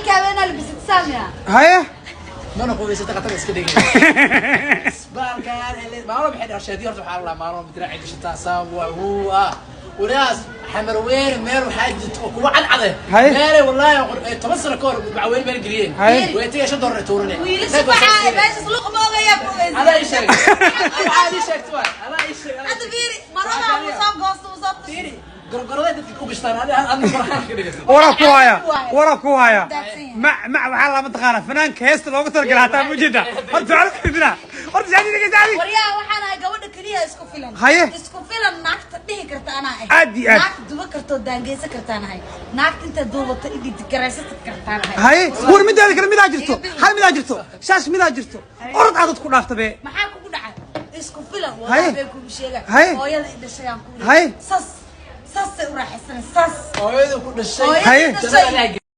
Halka habeenaa labisad saamiya. Haye. Mana qubaysata, khatar iska dhigay baalkaan. Maalmo maxay dhahaa shaadi? Horta waxaa la maalmo diraaci gashataa saam waa huu ah walaas Xamar Weyne meel waxaa jirta oo kuwa cadcade. Haye. Meelay wallaahi 10 sano ka hor bacweyne meel geliyeen. Haye. Way tagay $5 ay tuurane. Wiilasha waxaa meeshas luqma ogayaa ku ogeysa. Adaa ii sheegay, waxaad ii sheegtay waay, adaa ii sheegay. Hadda fiiri, marada uu soo goosto, uu soo tusay. Fiiri, gorgorada dadka ku gashtaan, adna farxaan ka dhigatay. Waraa ku haya, waraa ku haya. Daadsan yahay. Ma ma waxaa lama taqaana fanaanka heesta loogu talagalay hataa ma ujeeda. Horta waxaa la kordhinaa, horta saadi dhegeysa adi. Waryaha, waxaan ahay gabadha keliya isku filan. Haye. Isku filan naagta dhihi karta anaa ah. Aad iyo aad. Naagta duba kartoo daangeysan kartaan ahay. Naagta inta duubato ididgaraysata kartaan ahay. Haye, war midaada kale midaa jirto, hal midaa jirto, saas midaa jirto, orod aadad ku dhaafta be. Maxaa kugu dhacay? Isku filan. Haye. Wallahi bay kugu sheegaan. Haye. Hooyada i dhashay aan ku Haye. sas sasay u raaxaysanay sas. Hooyada ku dhashay. Hooyada Haye. i dhashay.